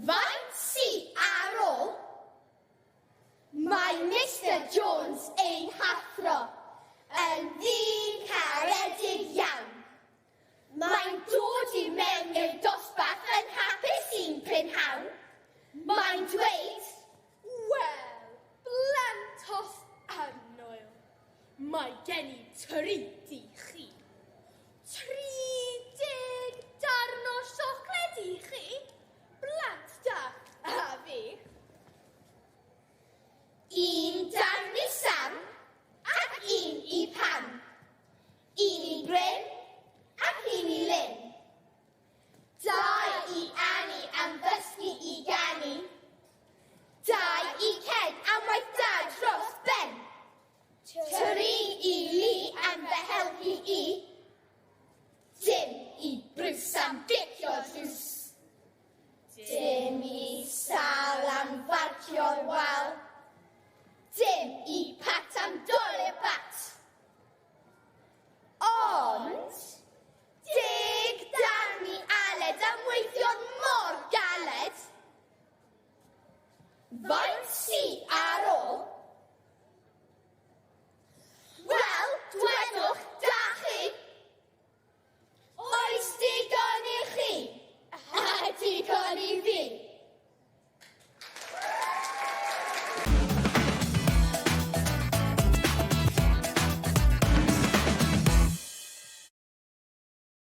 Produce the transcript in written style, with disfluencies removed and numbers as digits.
Faint sy ar ôl? Mae Mister Jones ein hathro yn ddyn caredig iawn. Mae'n dod i mewn i'r dosbarth yn hapus un prynhawn. Mae'n dweud, Wel, blantos annwyl, mae gen i treat i chi. 30 darn o siocled i chi, blant da a fi. Un darn i Sam ac un i Pam. Un i Bryn ac un i Lyn. Dau i Annie am ddysgu i ganu. Dau i Ken am waith da dros ben. Tri i Lee am fy helpu i. Dim i Bruce am gicio drws. Dim i Sal am farcio'r wal.